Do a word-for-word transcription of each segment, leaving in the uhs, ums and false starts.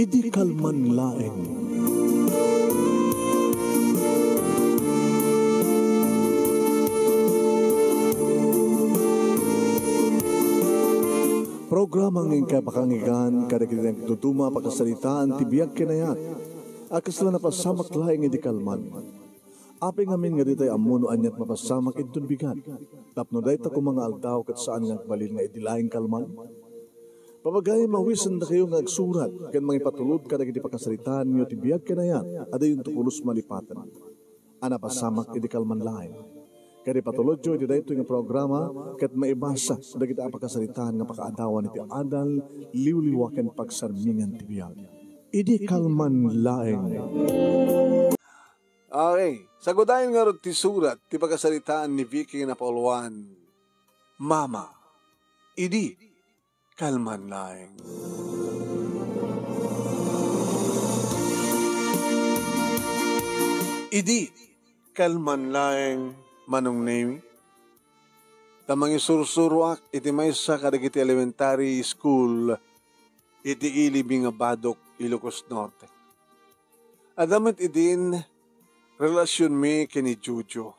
Idi kalman laeng. Programa nga inkay pakangigan kadagiti nagduduma a pakasaritaan ti biag ken ayat a kasla napasamak laeng idi kalman. Apay ngamin nga ditay ammo no aniat mapasamak inton bigat, tapno dayta koma nga aldaw ket saan nga agbalin nga idi laeng kalman? Papagayam, awisendakayo nga agsurat ken mangipatulod kadagiti pakasaritaanyo ti biag ken ayat a dayonto pulos malipaten a napasamak idi kalman laeng. Ket ipatulodyo iti daytoy nga programa ket maibasa dagiti a pakasaritaan nga pakaadawan iti adal, liwliwa ken pagsarmingan ti biag. Idi kalman laeng. Okay, sagudayen ngarud ti surat ti pakasaritaan ni Vicky nga napauluan, Mama, idi kalman laeng. Idi kalman laeng, Manong Nemi, ta mangisursuroak iti maysa kadagiti elementary school iti Ili mi nga Badok, Ilocos Norte. Adda met idin relasionmi ken ni Jojo.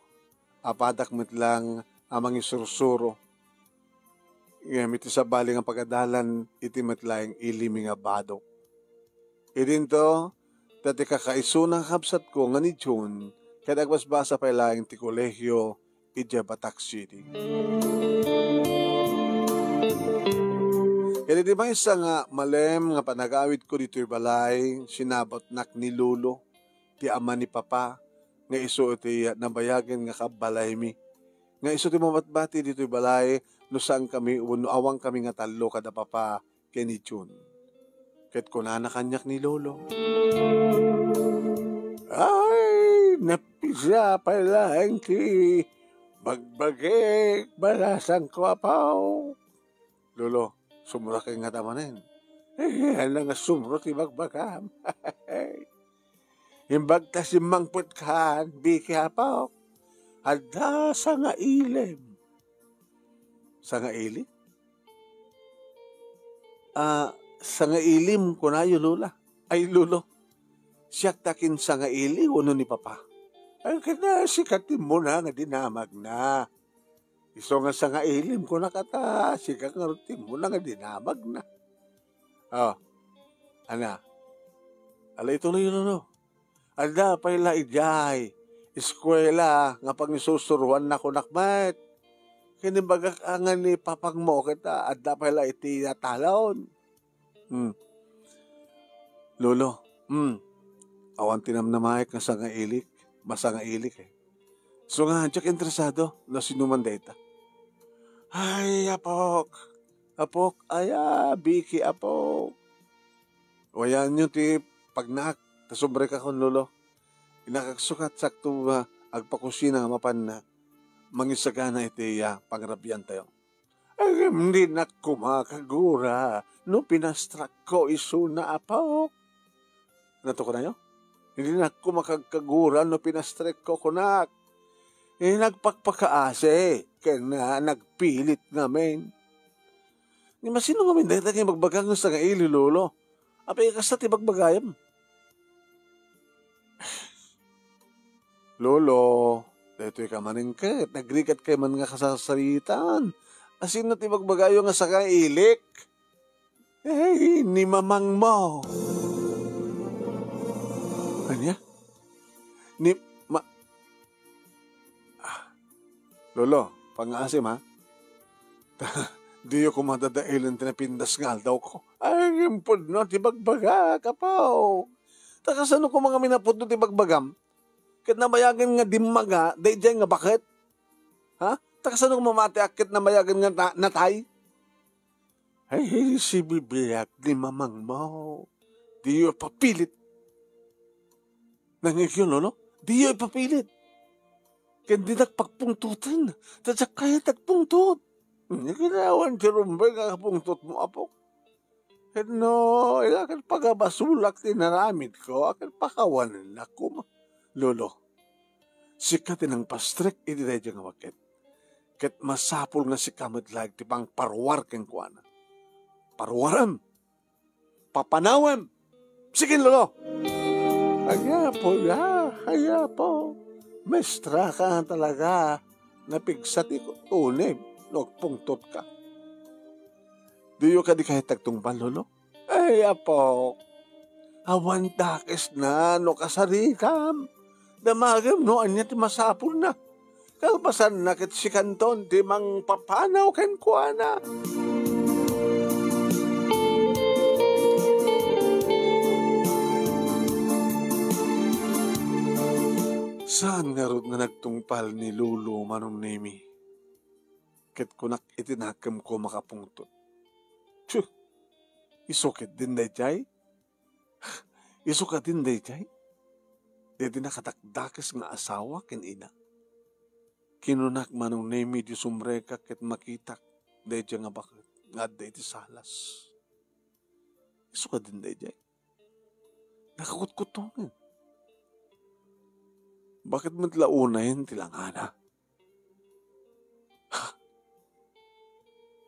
Apadak met lang a mangisursuro. Ngem iti sabali nga pagadalan, iti met laeng Ili mi nga Badok. Idinto, ta ti kakaisuna nga kabsatko nga ni June, ket agbasbasa pay laeng ti kolehio idiay Batac City. Ket iti maysa nga malem nga panagawidko ditoy balay, sinabutnak ni Lolo, ti ama ni Papa, nga isu iti nabayagen nga kabbalaymi, nga isu ti mabatbati ditoy balay no saankami wenno awankami nga tallo kada Papa ken ni June. Ket kunana kaniak ni Lolo, "Ay, napisa pay laeng ti bagbagik, balasangko, Apo." "Lolo, sumroka ngata manen." "Eh, ania nga sumro ti bagbagam?" "Imbag ta simmangpetkan, Biki, Apok, adda sangailim." "Sangaili? Ah, sangailim kunayo, Lola? Ay, Lolo, siak ti akinsangaili wenno ni Papa?" "Ay, ket sika ti immuna nga dinamagna. Isu nga sangailim, kunak ta sika ngarud ti immuna nga dinamagna." "Oh, ania? Ala, ituloy, Lolo." "Adda pay la idiay eskuela nga pangisusuroanna, kunak met. Ken imbagak a nga ni Papangmo ket, ah, adda pay la iti natalon." "Hmm. Lolo, hmm, awan ti namnamaek nga sangailik, masangailik, eh. Isu nga, diak interesado no sinuman dayta." "Ay, Apok, Apok, aya, Biki, Apok. Wayanyo ti pagnaak, ta sumrekakon, Lolo. Innak agsukat, sakto nga agpakusina nga mapan mangisagana iti, ah, pangrabiantayo." "Ngem dinak koma kagura no pinastrakko isuna, Apok." "Ania to kunayo?" "Dinak koma kagkagura no pinastrekko, kunak. Eh, nagpakpakaasi ken, ah, nagpilit ngamin." "Ngem asino ngamin dayta nga ibagbagam nga sangaili, Lolo? Apay kasta ti bagbagam?" "Lolo, daytoy ka manen ket, agrikatkay man nga kasasaritan. Asino ti bagbagayo nga sangailik?" "Eh, ni mamangmo." "Ania? Ni ma-, ah, Lolo, pangngaasim, ha? Diyo koma dadailen ti napintas nga aldawko." "Ay, ngem pudno ti bagbagak, Apo. Ta kasano koma ngamin a pudno ti bagbagam? Ket nabayagen nga dimmaga daydiay nga baket. Ha? Ta kasano koma matiak ket nabayagen nga na-, natay?" "Ay, sibibiag ni mamangmo. Diyo ipapilit." "Nangngegyo, Lolo? Diyo ipapilit. Ken dinak pagpungtoten, ta diak kayat agpungtot." "Ginawan ti rumbeng a pungtotmo, Apo. Ket no, ila ket pagabasolak ti inaramidko, a ket pakawanennak koma." "Lolo, sika ti nangpastrek iti daydiay nga baket. Ket masapul nga sika met laeng ti mangparuar kenkuana. Paruarem! Papanawem!" Sige, Lolo! Ay, Apo, ya, ay, Apo. Maestra ka talaga. Napigsa ti uneg no agpungtot ka. Diyo kadi kayat agtungpal, Lolo? Ay, Apo. Awan dakesna no kasarigam. Damagem no ania ti masapulna. Kalpasanna ket sikanton ti mangpapanaw kenkuana. Saan ngarud nga nagtungpal ni Lolo, Manong Nemi? Ket kunak iti nakemko makapungtot. Tsu! Isu ketdin daydiay? Isu kadin daydiay? Daydi nakadakdakes nga asawa ken ina. Kinunak, Manong Nemi, idi sumrekak ket makitak daydiay nga baket nga adda iti salas. Isu kadin daydiay? Nakakutkutongen. Baket met la unayen ti langana?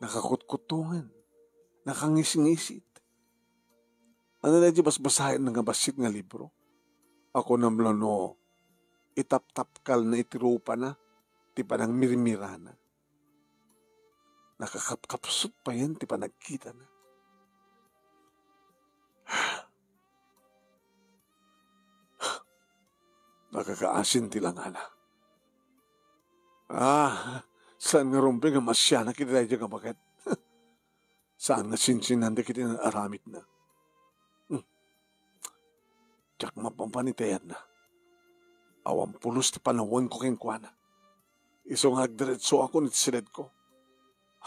Nakakutkutongen, nakangisngisit. Ania daydi basbasaenna nga bassit nga libro? Akunam la no itaptapkalna iti rupana ti panangmirmirana. Nakakapkapsut payen ti panagkitana. Nakakaasin ti langana. Ah, saan nga rumbeng nga masianak iti daydiay nga baket? Saan nga sinsinandak iti aramidna? Hmm. Diak mapanpanitayadna. Awan pulos ti panawenko kenkuana. Isu nga agdiretsoakon iti siledko.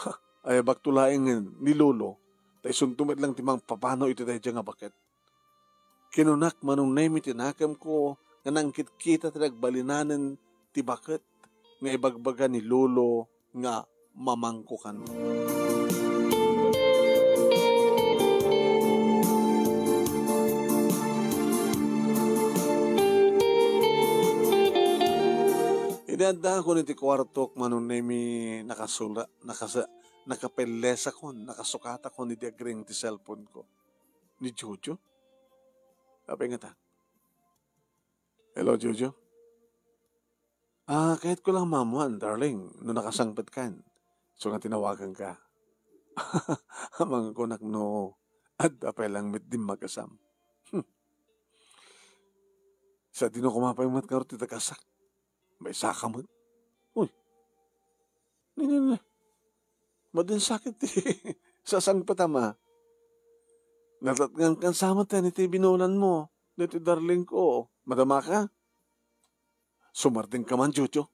Ha, ayabakto laeng ni Lolo, ta isunto met lang ti mangpapanaw iti daydiay nga baket. Kinunak, Manong Nemi, ti nakemko nga nangkitkita ti nagbalinanen ti baket nga ibagbaga ni Lolo nga mamangko kano. Idi addaakon iti kuartok, Manong Nemi, nakasula-, nakasa-, nakapellesakon, nakasukatakon idi agring ti cellphone ko. Ni Jojo? Apay ngata? Hello, Jojo? Ah, kayatko lang maammuan, darling, no nakasangpetkan. Isu nga tinawaganka. Amangan kunak no adda pay lang met dimmagaam. Hmm. Sadino koma pay met ngarud ti dagasak? Maysaka met. Uy. Ni, ni, ni. Madin sakit ti sasangpetam, a. Natatngankan sa met iti binulanmo, daytoy darling ko. Madamaka? Sumardengka man, Jojo.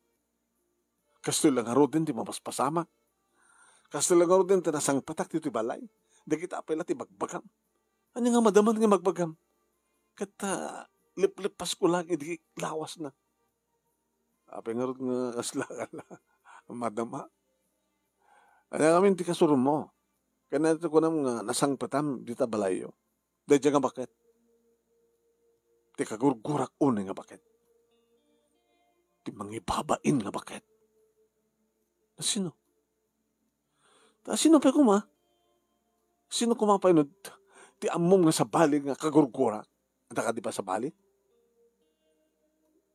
Kastoy la ngaruden ti mapaspasamak. Kastoy la ngaruden ti nasangpetak ditoy balay. Dagita pay la ti bagbagam. Ania nga madaman nga bagbagam? Ket, ah, liplepasko lang idi lawasna. Apay ngarud nga kasla ka la madama? Ania ngamin ti kasurmo? Ken ania ti kunam nga nasangpetam dita balayyo? Daydiay nga baket. Ti kagurgurak unay nga baket. Ti mangibabain nga baket. Sino? Ta sino pay koma? Sino koma pay no ti ammom nga sabali nga kagurgurak? Adda kadi pay sabali?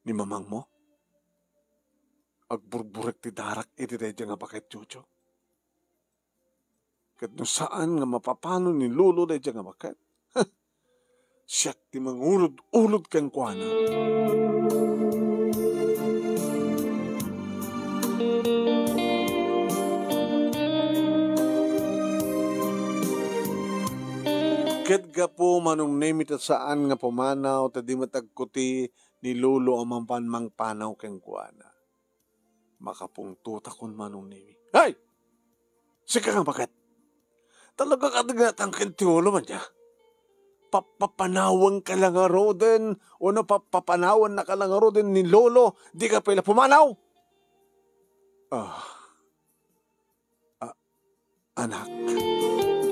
Ni mamangmo? Agburburek ti darak iti daydiay nga baket, Jojo. Ket no saan nga mapapano ni Lolo daydiay nga baket, siak ti mangulod-ulod kenkuana. Ket gapu, Manong Nemi, ta saan nga pumanaw, ta di met agkuti ni Lolo a mapan mangpanaw kenkuana. Makapungtotakon, Manong Nemi. Hay! Sika nga baket. Talaga ka nga tangken ti ulo man dia. Papapanawan ka lang ngaruden, o no papapanawan na ka lang ngaruden ni Lolo, di ka pala pumanaw? Ah. Ah, anak,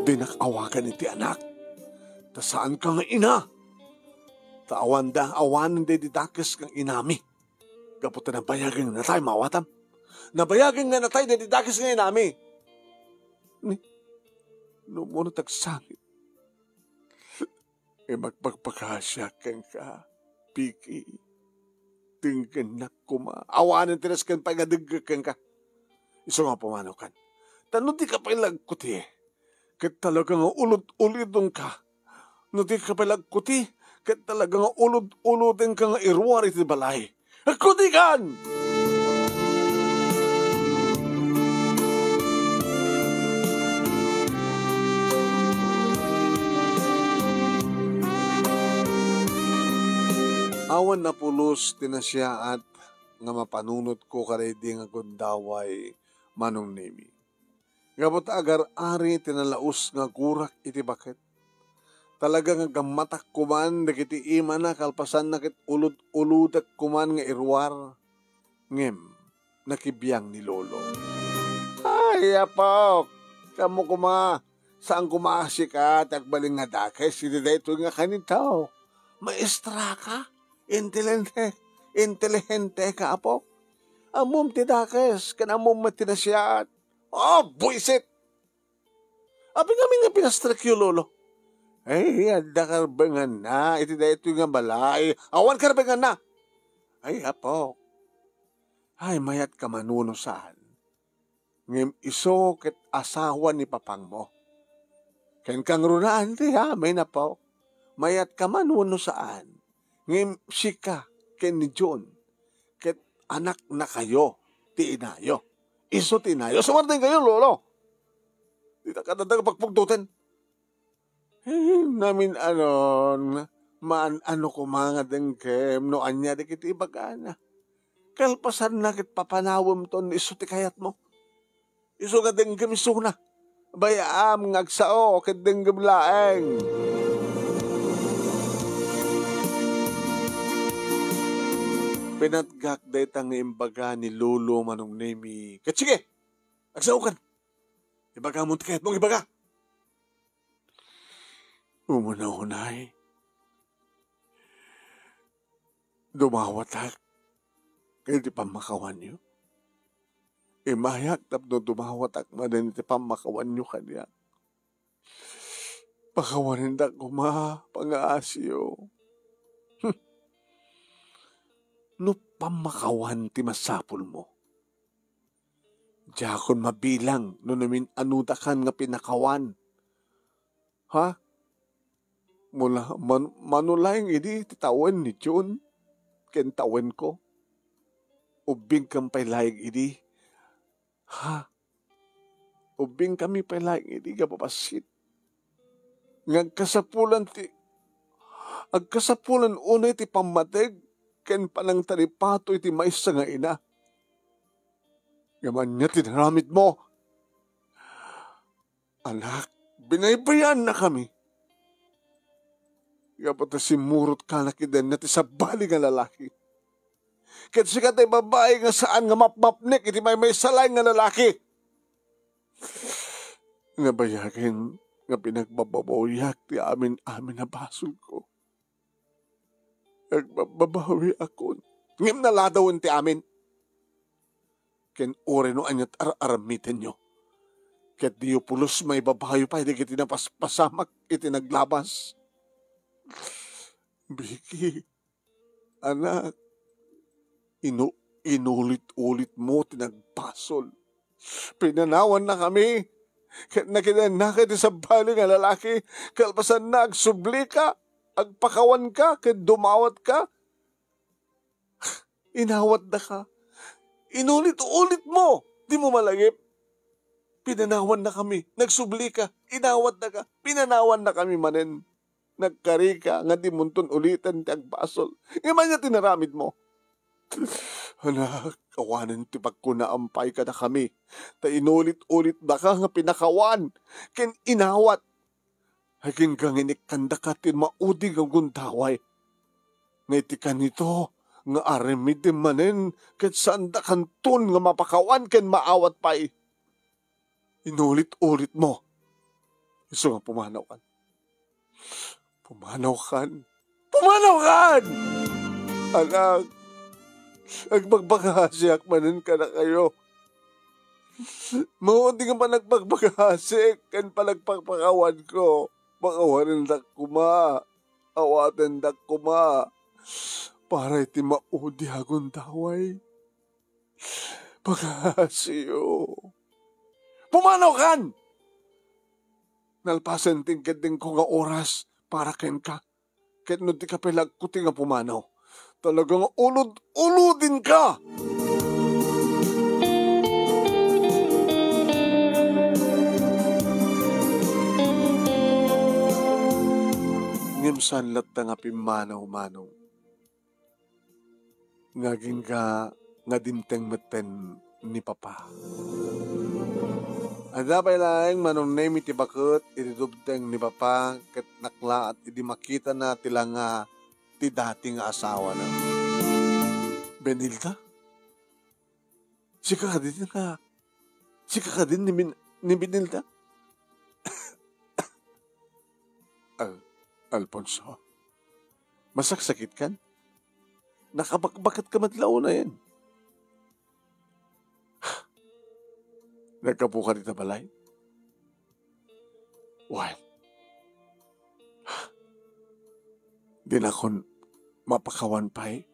dinak awagan iti anak. Ta saan ka nga ina. Ta awan da, awanen daydi dakes nga inami. Gapu ta nabayagen nga natay, maawatam. Nabayagen nga natay daydi dakes nga inami. Ni, no, no, tagsangit. Ay, magbagbaga siak kenka, Vicky. Denggennak koma. Awanen ti nasken pay nga denggen kenka. Isu nga pumanawkan. Ta no dika pay lagkuti, ket talaga nga ulod-ulodonka. No dika pay lagkuti, ket talaga nga ulod-ulodenka nga iruar iti balay. Kutikan! Awan napulos ti nasiaat nga mapanunotko kadaydi nga gundaway, Manong Nemi. Gapu ta agar-ari ti nalaus nga gurak iti baket. Talaga nga gammatak koman dagiti imana kalpasanna ket ulod-ulodek koman nga iruar. Ngem nakibiang ni Lolo. Ay, apok! Kamo koma, saan koma a sika ti agbalin nga dakes iti daytoy nga kanito. Maestra ka, intelente, inteligente ka, apok. Ammom ti dakes, ken ammom met ti nasiat. Oh, buisit! Apay ngamin nga pinastrekyo, Lolo? Ay, adda karbenganna iti daytoy nga balay. Awan karbenganna! Ay, apok. Ay, mayat ka mano no saan. Ngem isu ket asawa ni papangmo. Ken kangrunaan ti amin, apok. Mayat ka mano no saan. Ngem sika ken ni John, ket anaknakayo ti inayo. Isu ti inayo. Sumardengkayo, Lolo. Dita kadada nga pagpugtoten. Eh, namin-anon, maan-ano koma nga dengkem no ania dagiti ibagana. Kalpasanna ket papanawemton isu ti kayatmo. Isu nga denggem isuna. Bay-am nga agsao ket denggem laeng. Pinatgak dayta nga imbaga ni Lolo Manong Nemi. Ket sige, agsaokan. Ibagamon ti kayatmong ibaga. Umuna unay, dumawatak iti pammakawanyo. Imayak tapno dumawatak manen iti pammakawanyo kaniak. Pakawanendak koma, pangaasiyo. Hmm. No pammakawan ti masapulmo, diakon mabilang no namin-anodakan nga pinakawan. Ha? Mula, man-, mano laeng idi ti tawen ni June ken tawenko? Ubbingkam pay laeng idi. Ha? Ubbingkami pay laeng idi nga babassit. Nga agkasapulan ti, agkasapulan unay ti pammateg ken panangtaripato iti maysa nga ina. Ngem ania ti naramidmo? Anak, binaybayanna kami. Gapu ta simmurot kanak iti daenna ti sabali nga lalaki. Ket sika ti babai nga saan nga mapmapnek iti maymaysa laeng nga lalaki. Nabayagen nga pinagbababawyak ti amin-amin a basolko. Agbabbabawiakon, ngem naladawen ti amin. Ken uray no ania ti ar-aramitenyo, ket diyo pulos maibabayo pay dagiti napaspasamak iti naglabas. Vicky, anak, inu-, inulit-ulitmo ti nagbasol. Pinanawannakami, ket nakidaennaka iti sabali nga lalaki, kalpasanna, agsublika, agpakawanka, ket dumawatka. Inawatdaka. Inulit-ulitmo, dimo malagip. Pinanawannakami, nagsublika, inawatdaka, pinanawannakami manen. Nagkarika nga dimonton uliten ti agbasol. Ngem ania ti naramidmo? Anak, awanen ti pagkunaam pay kadakami, ta inulit-ulitdaka nga pinakawan ken inawat. Agingga nga inikkandaka ti maudi nga gundaway. Nga iti kanito nga aramidem manen ket saandakanton nga mapakawan ken maawat pay. Inulit-ulitmo. Isu nga pumanawkan. Pumanawkan. Pumanawkan! Anak, agbagbagasiak manen kadakayo. Maudi nga panagbagbagasi ken panagpakpakawanko. Pakawanendak koma. Awatendak koma para iti maudi a gundaway. Pangasio. Pumanaw kan! Nalpasen ti inkeddengko nga oras para kenka. Ket no di ka pay la agkuti nga pumanaw, talaga nga ulod-ulodinka! Ngem saan latta nga pimmanaw, Manong, nga agingga nga dimteng metten ni Papa. Adda pay laeng Manong Nemi ti baket iti dumteng ni Papa ket naklaat idi makitana ti langa ti dati nga asawana. Benilda? Sika kadin nga, sika kadin ni Min-, ni Benilda? Al-, Alfonso, masaksakitkan? Nakabakbaket ka met la unayen. Naggapu ka dita balay? Wen, dinakon mapakawan pay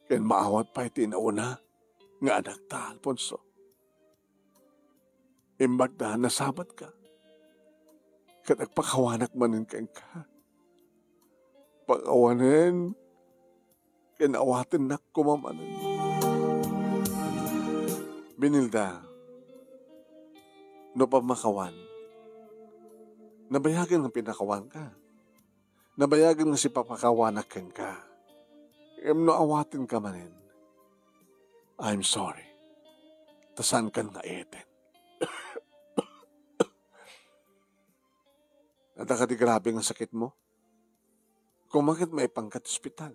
ken maawat pay ti inauna nga anakta, Alfonso. Imbag ta nasabatka, ket agpakawanak manen kenka. Pakawanen ken awatennak koma manen. Benilda, no pammakawan, nabayagen nga pinakawanka. Nabayagen nga sipapakawanak kenka. Ngem no awatenka manen, I'm sorry. Ta saankan nga eten. Adda kadi grabe nga sakitmo? Koma ket maipangka ti ospital.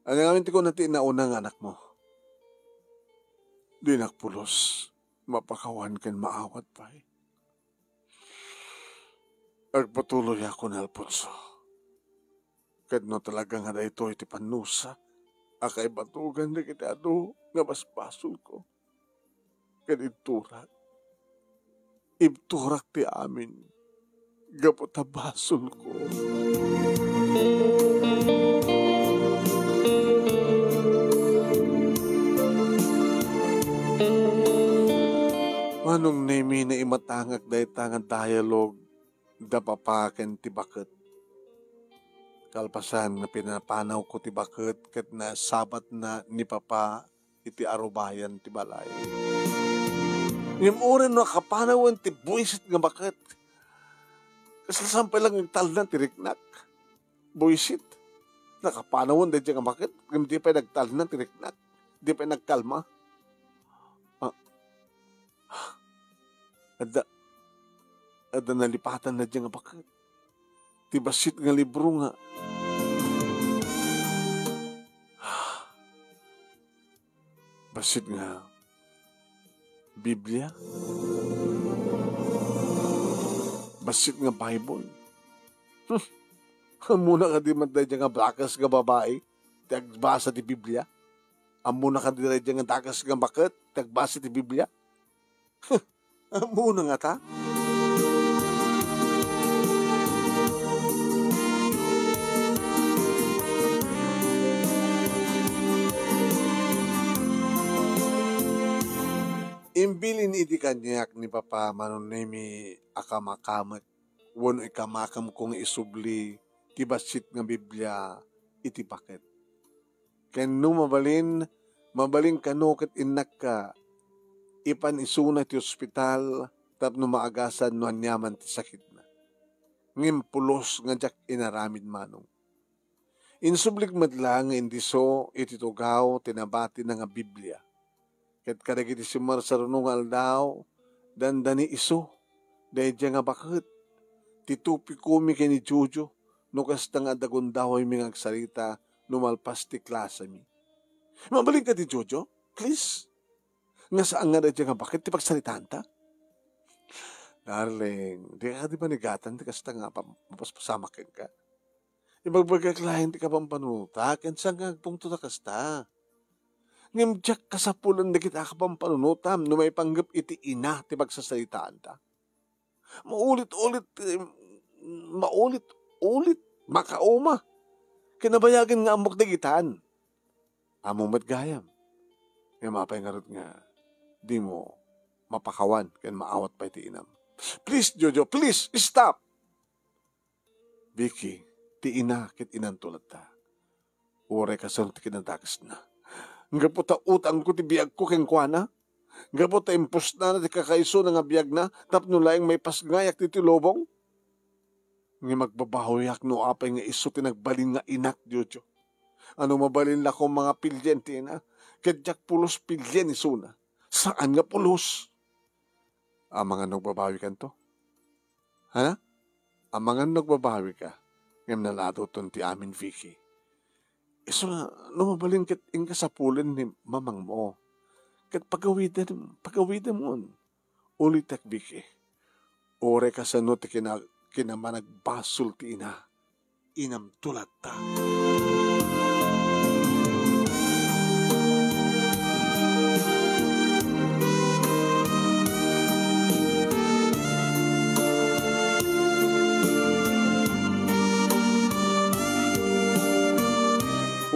Ania ngamin ti kuna ti inauna nga anakmo? Dinak pulos mapakawan ken maawat pay. Agpatuloyak, Alfonso. Ket no talaga nga daytoy ti pannusa a kaibatugan dagiti adu nga basbasolko, ket ibturak, ibturak ti amin gapu ta basolko. Manong Nemi, naimatangak dayta nga dialogue da Papa ken ti baket. Kalpasan nga pinapanawko ti baket ket nasabatna ni Papa iti arubayan ti balay. Ngem uray no nakapanawen ti buisit nga baket, kasla saan pay la nga agtalna ti riknak. Buisit. Nakapanawen daydiay nga baket, ngem di pay nagtalna ti riknak. Di pay nagkalma. Ah, Adda, adda nalipatanna daydiay nga baket. Ti bassit nga libro nga, bassit nga Biblia. Bassit nga Bible. Hmm. Ammona kadi met daydiay nga dakes nga babai ti agbasa ti Biblia? Ammona kadi daydiay nga dakes nga baket ti agbasa ti Biblia? Ammona ngata? Imbilin idi kaniak ni Papa Manong Nemi a kamakamek wenno ikamakemko nga isubli ti bassit nga Biblia iti baket. Ken no mabalin, mabalin kano ket innakka, ipan isuna ti ospital tapno maagasan no aniaman ti sakitna. Ngem pulos nga diak inaramid, Manong. Insublik met la nga indiso iti tugaw ti nabatina nga Biblia. Ket kadagiti simmarsaruno nga aldaw, dandani isu daydiay nga baket. Ti topikmi ken ni Jojo, no kasta nga adda gundawaymi nga agsarita no malpas ti klasemi. Mabalin kadi, Jojo? Please? Nga saan nga daydiay nga baket ti pagsaritaanta? Darling, di ka di manigatan ti kasta nga pam-, mapaspasamak kenka. Ibagbagak laeng ti kapampanunotak, ken saan nga agpungto ta kasta. Ngem diak kasapulan dagiti a kapampanunotam no maipanggep iti ina ti pagsasaritaanta. Maulit-ulit, eh, maulit, ulit makauma. Kinabayagan nga ammok dagitan. Ammom met gayam. Ngem apay ngarud nga dimo mapakawan ken maawat pay ti inam? Please, Jojo, please, stop! Vicky, ti ina ket inanto latta. Uray kasano ti kinadakesna. Gapu ta utangko ti biagko kenkuana. Gapu ta impusnana ti kakaisuna nga biagna tapno laeng maipasngayak ditoy lubong. Ngem agbabawiak no apay nga isu ti nagbalin nga inak, Jojo. Ano mabalin la kong mangapilien ti ina, ket diak pulos pilien isuna. Saan nga pulos. Amangan no agbabawikanto. Ha? Amangan no agbabawika, ngem nalatoton ti amin, Vicky. Isu nga, no mabalin ket inka sapulen ni mamangmo. Ket pagawidem, pagawidemon. Ulitek, Vicky. Uray kasano ti kina-, kinamanagbasol ti ina. Inamto latta.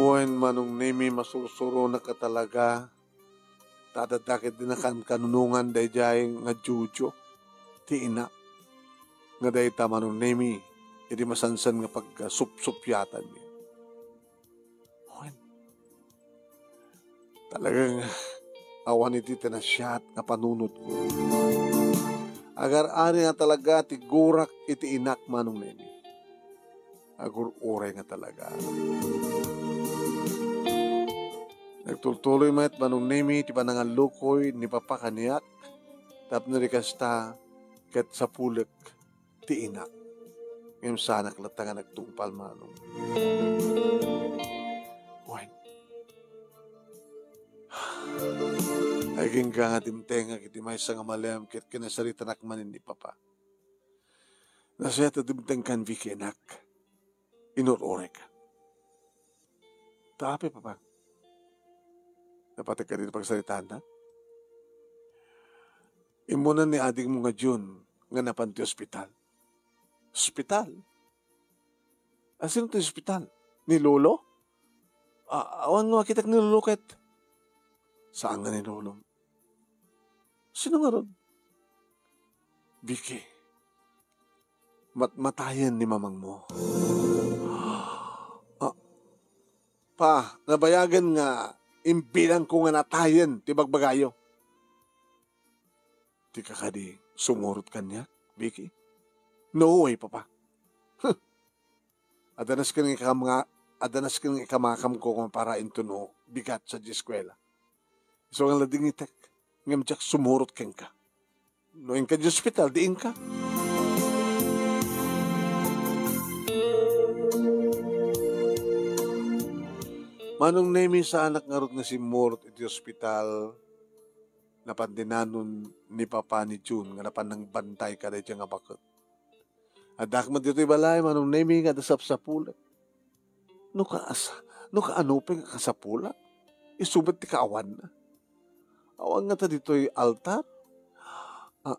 Wen, Manong Nemi, masursuronak a talaga. Ta adda ket di nakankanunongan daydiay nga Jojo ti ina. Nga dayta, Manong Nemi, idi masansan nga pagkasupsuppiatanmi. Wen, talagang awan iti ti nasiat nga panunotko. Agar-ari nga talaga ti gurak iti inak, Manong Nemi. Agur-uray nga talaga. Nagtultuloy met, Manong Nemi, ti panangallukoy ni Papa kaniak, tapno di kasta, ket sapulek ti inak. Ngem saanak latta nga nagtungpal, Manong. Wen. Agingga nga dimtengak iti maysa nga malem ket kinasaritanak manen ni Papa. Nasayaat a dimtengkan, Vicky, anak. Inur-urek. Ta apay, Papa? Napateg kadi ti pagsaritaanna? Immuna ni adingmo nga Jun nga napan ti ospital. Ospital? A, sino ti ospital? Ni Lolo? A-, awan nga makitak ni Lolo ket. Saan nga ni Lolo? Sino ngarud? Vicky, matmatayen ni mamangmo. Ah, pa, nabayagen nga imbilangko nga natayen ti bagbagayo. Dika kadi sumurot kaniak, Vicky? No way, Papa. Huh. Adda nasken nga ikam-, adda nasken nga ikamakamko nga para intono bigat sadiay eskuela. Isu nga la dingitek, ngem diak sumurot kenka. No inka di ospital, di inka. Manong Nemi, saanak ngarud nga simmurot iti ospital, napan dinanon ni Papa ni Jun nga napan nangbantay kadaydiay nga baket. Addak met ditoy balay, Manong Nemi, nga adda sapsapulek. No kaas-, no kaano pay nga kasapulak, isu met ti kaawanna. Awan ngata ditoy altar? Ah,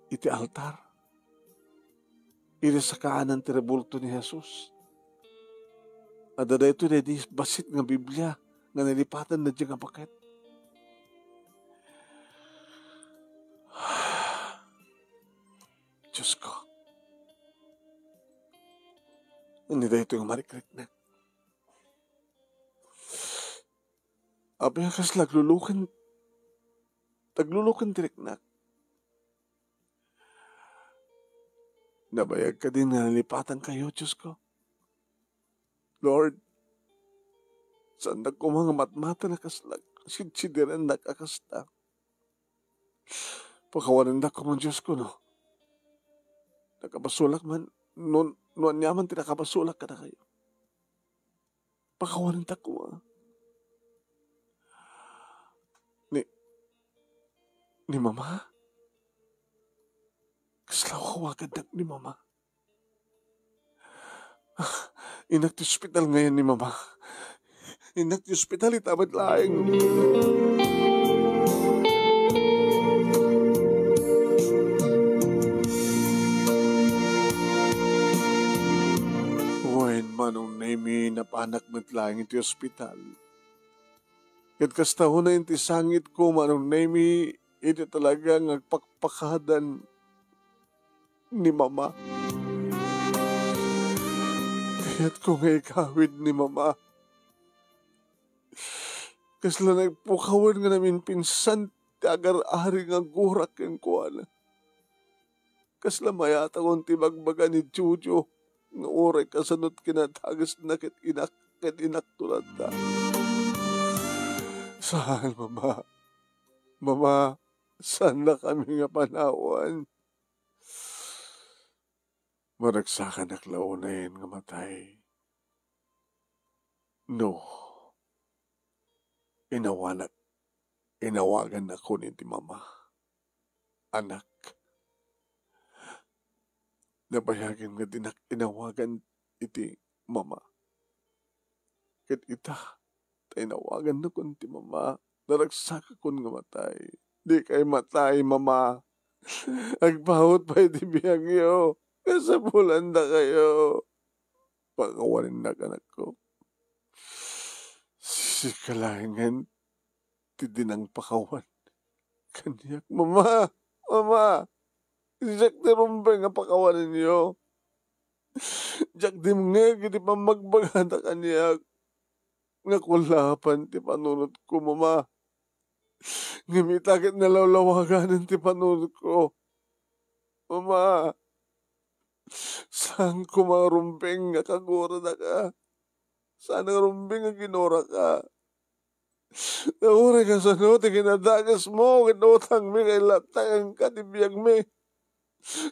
iti altar, iti sakaanan ti rebulto ni Jesus. Adda daytoy daydi bassit nga Biblia nga nalipatan daydi nga baket. Diosko, ania daytoy nga marikriknak? Apay a kasla agluluken, agluluken ti riknak? Nabayag kadin nga nalipatankayo, Diosko? Lord, saandak koma nga matmatan a kasla sidsidirennak a kasta. Pakawanendak koma, Diosko, no nakabasolak man, no, no ania man ti nakabasolak kadakayo. Pakawanendak koma. Ni, ni Mama? Kasla awagannak ni Mama? Ah, innak ti ospital ngayen ni Mama. Innak ti ospital ita met laeng. anak met laeng iti ospital. Ket kasta unay ti sangitko, Manong Nemi, iti talaga nga agpakpakadan ni Mama. Kayatko nga igawid ni Mama. Kasla nagpukawen nga naminpinsan ti agar-ari nga aggurak kenkuana. Kasla mayatagon ti bagbaga ni Jojo nga uray kasano ti kinadakesna ket inak, ket inakto latta. Saan, Mama. Mama, saannakami nga panawan. Maragsakanak la unayen nga matay. No, inawanak, inawagannakon iti Mama. Anak, nabayagen nga dinak inawagan iti Mama. Ket ita, ta inawagannakon ti Mama, naragsakakon nga matay. Dikay matay, Mama. Agpaut pay ti biagyo. Kasapulandakayo. Pakawanennak, anakko. Sika laengen ti dinang pakawan kaniak. Mama! Mama! Diak ti rumbeng a pakawanenyo. Diak dimngeg iti pammagbagada kaniak nga kullaapan ti panunotko, Mama. Ngem ita ket nalawlawaganen ti panunotko. Mama, saan koma nga rumbeng nga kaguradaka. Saan nga rumbeng nga ginuraka. Ta uray kasano ti kinadakesmo ket utangmi kay latta kenka ti biagmi.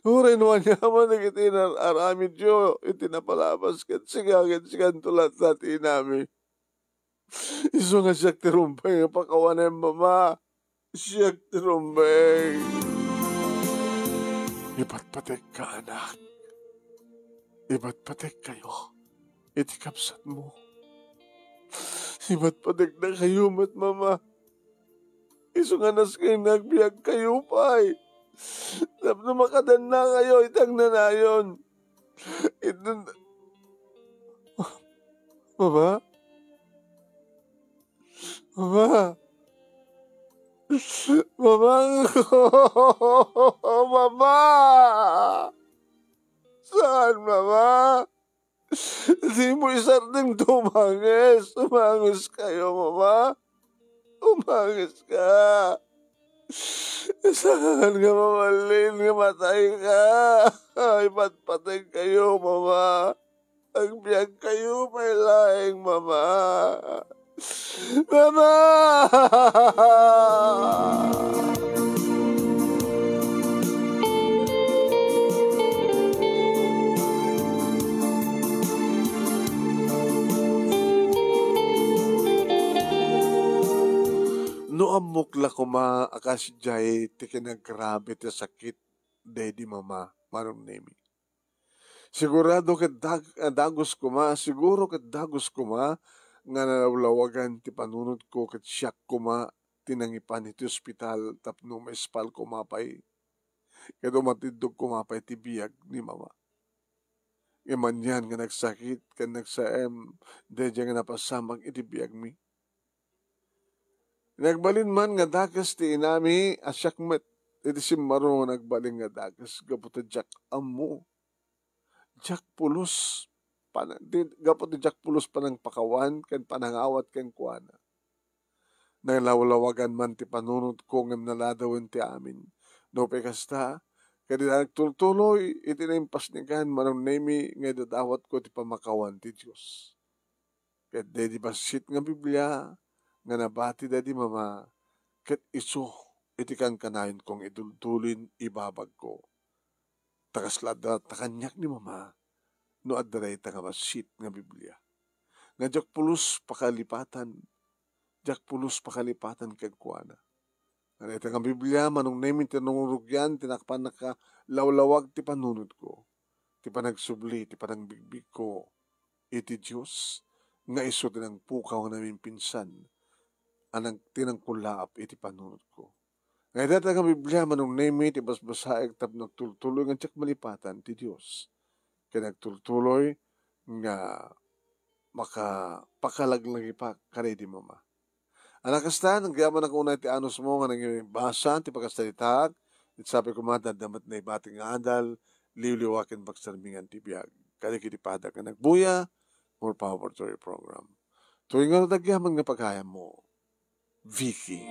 Uray no aniaman dagiti inar-aramidyo iti napalabas ket sika ket sikanto latta ti inami. Isu nga siak ti rumbeng nga pakawanem, Mama. Siak ti rumbeng. Ipatpatekka, anak. Ipatpatekkayo iti kabsatmo. Ipatpatekdakayo met, Mama. Isu nga nasken nga agbiagkayo pay tapno makadannakayo iti agnanayon. Iti, Mama? Mama? Mama? Mama? Saan, Mama? Dimo isardeng ta umangis. Umangiskayo, Mama. Umangiska. Saan nga mabalin nga matayka? Ipatpatekkayo, Mama. Agbiagkayo pay laeng, Mama. Mama! No ammok la koma a kasdiay ti kinagrabe ti sakit daydi Mama, Manong Nemi. Sigurado ket dag-, ah, dagus koma, siguro ket dagus koma nga nalawlawagan ti panunotko ket siak koma ti nangipan iti ospital tapno maispal koma pay ket umatiddog koma pay ti biag ni Mama. Ngem anian nga nagsakit ken nagsaem daydiay nga napasamak iti biagmi. Nagbalin man nga dakes ti inami a siak met iti simmaro nga nagbalin nga dakes gapu ta diak ammo. Diak pulos pan-, di, gapu ta diak pulos panangpakawan ken panangawat kenkuana. Nalawlawagan man ti panunotko ngem naladawen ti amin. Nupay kasta, ket ita nagtultuloy iti naimpasnegan, Manong Nemi, nga idadawatko ti pammakawan ti Dios. Ket daydi bassit nga Biblia nga nabati daydi Mama, ket isu iti kankanayonko nga idulduloy ibabagko. Ta kasla adda ta kaniak ni Mama no adda dayta nga bassit nga Biblia. Nga diak pulos pakalipatan, diak pulos pakalipatan kenkuana. Nga dayta nga Biblia, Manong Nemi, ti nangrugrugian ti napan nakalawlawag ti panunotko, ti panagsubli, ti panangbigbigko iti Dios, nga isu ti nangpukaw nga naminpinsan a nang-, ti nangkullaap iti panunotko. Nga dayta nga Biblia, Manong Nemi, ti basbasaek tapno agtultuloy nga diak malipatan ti Dios. Ken agtultuloy nga maka-, pakalaglagipak kadaydi Ama. Ala kasta, nagyamanak unay ti anusmo nga nangibasa ti pakasaritaak, ket sapay koma ta adda met naibatik nga adal, liwliwa ken pagsarmingan ti biag. Kadagiti padak nga nagbuya, more power to your program. Tuloy nga no, agyaman nga pagayammo, Vicky.